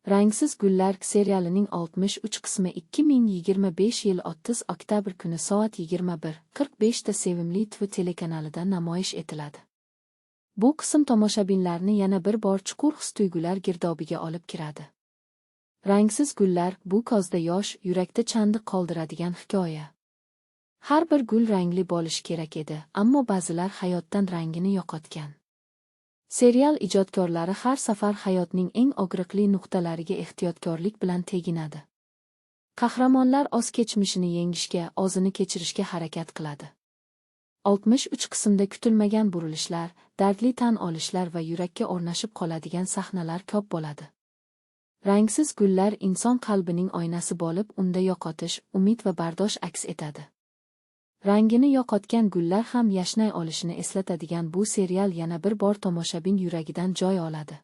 Rangsiz gullar serialining 63 qismi 2025 yil 30 oktyabr kuni soat 21:45 da Sevimli TV telekanalida namoyish etiladi. Bu qism tomoshabinlarni yana bir bor chuqur his-tuyg'ular girdobiga olib kiradi. Rangsiz gullar bu ko'zda yosh, yurakda chandiq qoldiradigan hikoya. Har bir gul rangli bo'lishi kerak edi, ammo ba'zilar hayotdan rangini yo'qotgan. Serial ijodkorlari har safar hayotning eng og'riqli nuqtalariga ehtiyotkorlik bilan teginadi. Qahramonlar o'z kechmishini yengishga, o'zini kechirishga harakat qiladi. 63 qismda kutilmagan burilishlar, dardli tan olishlar va yurakka o'rnashib qoladigan sahnalar ko'p bo'ladi. Rangsiz gullar inson qalbining oynasi bo'lib, unda yo'qotish, umid va bardosh aks etadi. Rangini yo'qotgan gullar ham yashnay olishini eslatadigan bu serial yana bir bor tomoshabin yuragidan joy oladi.